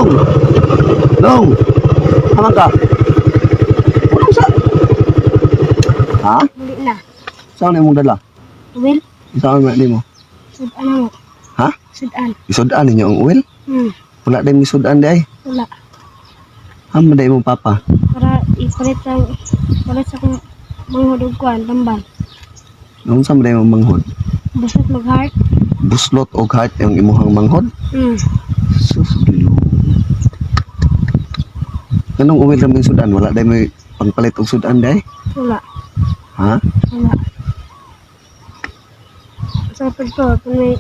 Long! Long! Aman ka? Ulong sa? Ha? Hindi na. Saan na imong dala? Will, Saan na nimo? sudan mo. Ha? Sudan. Isudan ninyo ang oil? Hmm. Wala din misudan di ay. Wala. Amo day imong papa. Para ipalit ang palit sa akong manghod og kuan tambal. Unsa man day imong manghod? Busot mag heart. Buslot og heart yung imuhang manghod? Sus, Ginoo. Anong oil ra may sudan? Wala day may pangpalit og sudan day? Wala. Ha? Wala. Sa pagto, kung may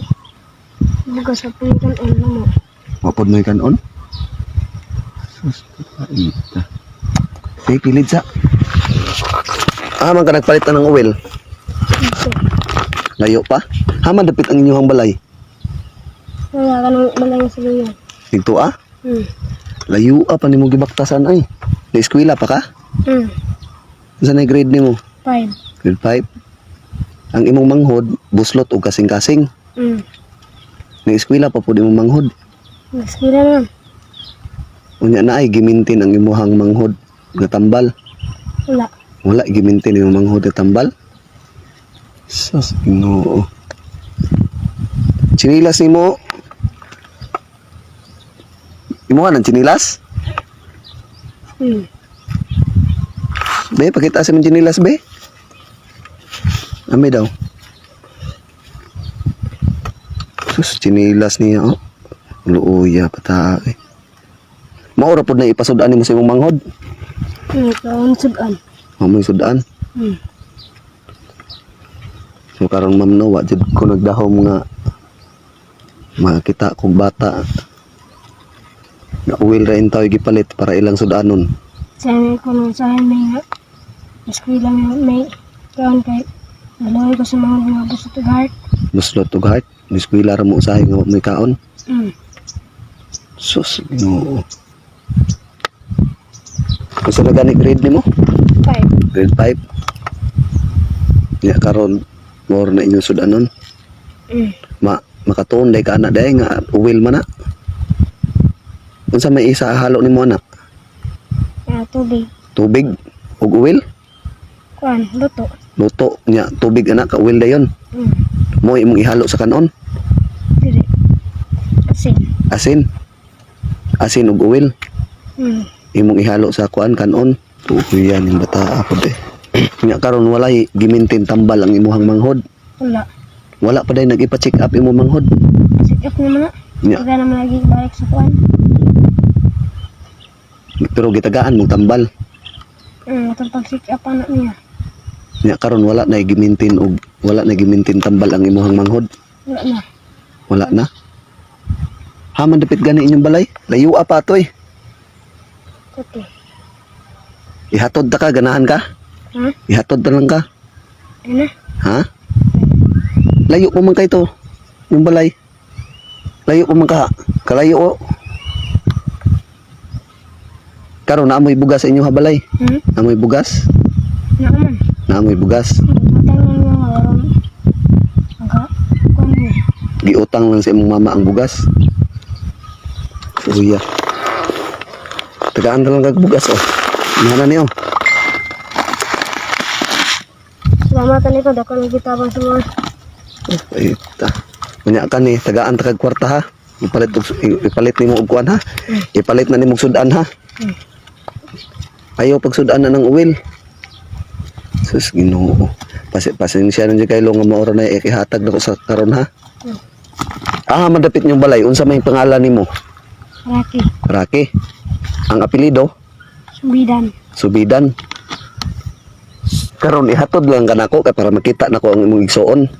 bugas sa punikan on na mo. Mapod mo yung kanon? Sus, paita. Sige, kilid sa. Ah, man ka nagpalit na ng oil. Dito. Layo pa? Haman dapit ang inyong balay. Wala ka nang malang sa luyan. Dito ah? Layo ah, pa nimo gibaktasan ay. Na eskwela pa ka? Hmm. Unsa na grade nimo? 5. Grade 5. Ang imong manghod, buslot og kasing-kasing. Na eskwela pa pud imong manghod. Nagskila na. Unya na ay gimintin ang imuhang manghod nga tambal. Wala. Wala gimintin imong manghod nga tambal. Sus, Ginoo. Chinilas nimo. Imuha ng chinilas? Be, pakita sa imong chinilas, be. Ami daw. Sus, chinilas niya, oh. Luuya, pata, eh. Maura pod na ipasud-an nimo sa imong manghod. Kaon sudan. Mao mo'y sudan. So karon, ma'am, no, wa jud ko nagdahom nga makita kog bata na oil ra intaw gipalit para ilang sudanon. Sa ko nung sa may nga. Eskwela may may kaon kay Naloy ko sa mga mga busot og heart. Buslot og heart, eskwela ra mo usahay nga wa mo'y kaon. Sus, Ginoo. Unsa na gani grade nimo? 5. Grade 5. Ya karon more na inyong sudanon. Ma makatuon day ka ana day nga uwil man na. Unsa may isa halo nimo ana? Ah, tubig. Tubig ug uwil? Kuan, luto. Luto nya tubig ana ka uwil dayon. Mo imong ihalo sa kanon. Dili. Asin. Asin. Asin ug uwil. Imong ihalo sa kuan kanon. Uyan yung bata ako eh. Nya karon walay gimintin tambal ang imuhang manghod. Wala. Wala pa day nag-ipa-check up imong manghod. Sit up naman na. Nya, Taga naman lagi balik sa kuan. Pero gitagaan mong tambal. Atong pag sit up anak niya. Nya karon wala na gimintin og wala na gimintin tambal ang imuhang manghod. Wala na. Wala na. Haman dapit gani inyong balay. Layo pa atoy. Kote. Ihatod ta ka, ganahan ka? Ha? Ihatod ta lang ka. Ano na? Ha? Layo ko man kay to. Yung balay. Layo ko man ka. Kalayo o. Karon naamoy bugas sa inyong habalay. Hmm? Naamoy bugas? Naaman. Naamoy bugas. Utang lang yung aga. Kuan niya. Giutang lang sa imong mama ang bugas. Uya. Tagaan na lang kag bugas oh. Mana niyo? Salamat nito. Dako ng gitabang sa mga. Ita. Unya ka ni, tagaan ta kag kwarta ha. Ipalit nimo og kuan ha. Ipalit na nimo og sudan ha. Ayaw pagsudan na ng uwil. Sus, Ginoo. Pasensya na dyan kayo nga maura na ikihatag na ko sa karon ha. Ah, madapit niyong balay. Unsa may pangalan nimo? Raki. Raki. Ang apelyido? Subidan. Subidan. Karon ihatod lang kanako kay para makita nako ang imong igsuon,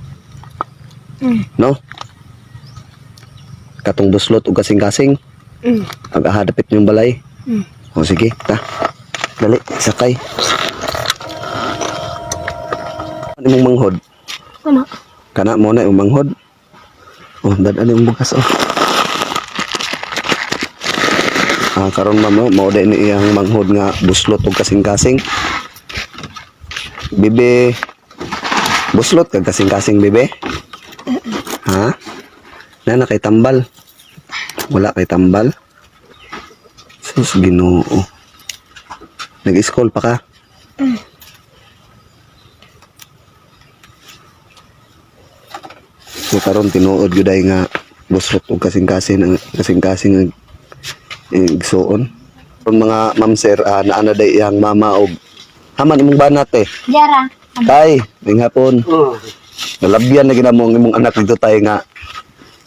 no? Katong buslot ug kasing-kasing, ang ahadapit niyong balay. O sige, ta. Dali, sakay. Ano imong manghod? Ano? Kana mo na imong manghod. Oh, dad ano imong bukas oh. Ah, karon ma'am, no, mao day ni iyang manghod nga buslot ug kasing-kasing. Bibe. Buslot kag kasing-kasing, bibe. Ha? Nana kay tambal. Wala kay tambal. Sus, Ginoo. Nag-school pa ka? So karon tinuod gyud ay nga busrot og kasing-kasing ang kasing-kasing ang igsuon. Karon mga ma'am sir, naa na day iyang mama og haman imong banat eh. Yara. Tay, ning hapon. Oh. Nalabyan na ginamo ang imong anak dito tay nga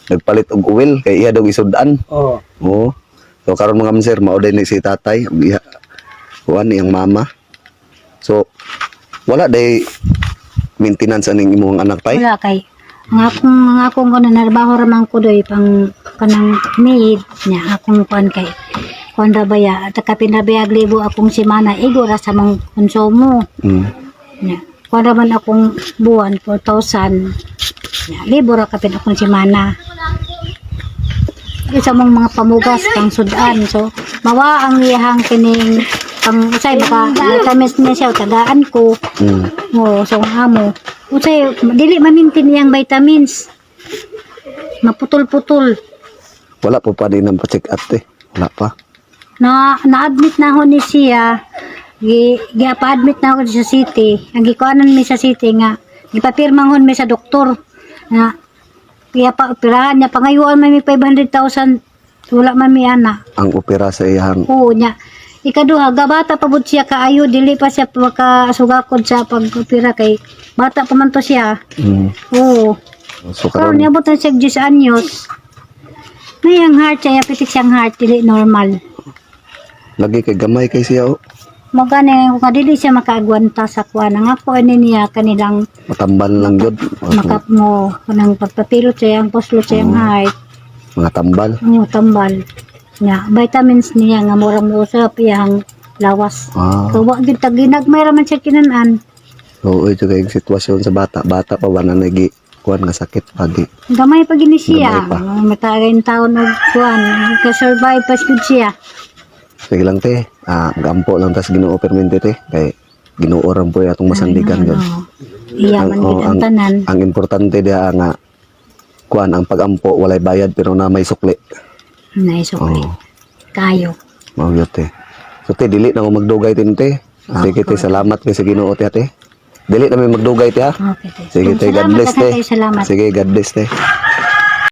nagpalit og oil kay iya daw isudan. Oh. Oo. So karon mga ma'am sir, mao day ni si tatay ug iya kuan iyang mama. So wala day maintenance aning imong anak tay. Wala kay ang akong kuno narbaho ra man ko doy pang kanang maid nya akong kuan kay kuan ra baya at kapin ra baya libo akong semana igo ra sa mong konsumo nya kuan ra man akong buwan 4,000 nya libo ra kapin akong semana isa mong mga pamugas pang sudan, so mawa ang iyahang kining pang usay baka vitamins niya siya tagaan ko. Oo, so ang amo. Unsay dili mamintin iyang vitamins. Maputol-putol. Wala po pa din ang pa-check up eh. Wala pa. Na na-admit na ho ni siya. Gi pa-admit na ako sa city. Ang gikuanan mi sa city nga gipapirma hon mi sa doktor na kaya pa operahan niya pangayuan man mi 500,000, wala man mi ana. Ang opera sa iyang Oo niya. Ikaduha, gabata pa pud siya kaayo, dili pa siya makasugakod sa pag-opera kay bata pa man to siya. Oo. So Karon karon niabot na siya 10 anyos. May ang heart siya, pitik siyang heart, dili normal. Lagi kay gamay kay siya oh. Magani ko ka dili siya makaagwanta sa kuan. Ang ako ani niya kanilang Matambal lang gyud. makap mo kanang pagpapilot siya ang puslot siya ang heart, Mga tambal. ang tambal. Nya, vitamins niya nga murang mo usap iyang lawas. So wa gyud tag ginagmay ra man siya kinan-an. Oo, ito kay sitwasyon sa bata. Bata pa ba na nagi kuan nga sakit pagi. Gamay pa gini siya. Gamay pa. Matagay taon og kuan, ka-survive pa gud siya. Sige lang te. Gampo lang tas Ginoo permente te kay Ginoo ra po atong masandigan gyud. Ano, iya man oh, gid ang tanan. Ang importante diha nga kuan ang pagampo walay bayad pero na may sukli. Naisukli. Oo. Kayo. Mao gyud te. So te dili na ko magdugay tin te. Sige te, salamat kay sa Ginoo te ate. Dili na may magdugay te ha. Okay, te. Sige te, God Salamat, bless te. daghan kayo, salamat. Sige, God bless te.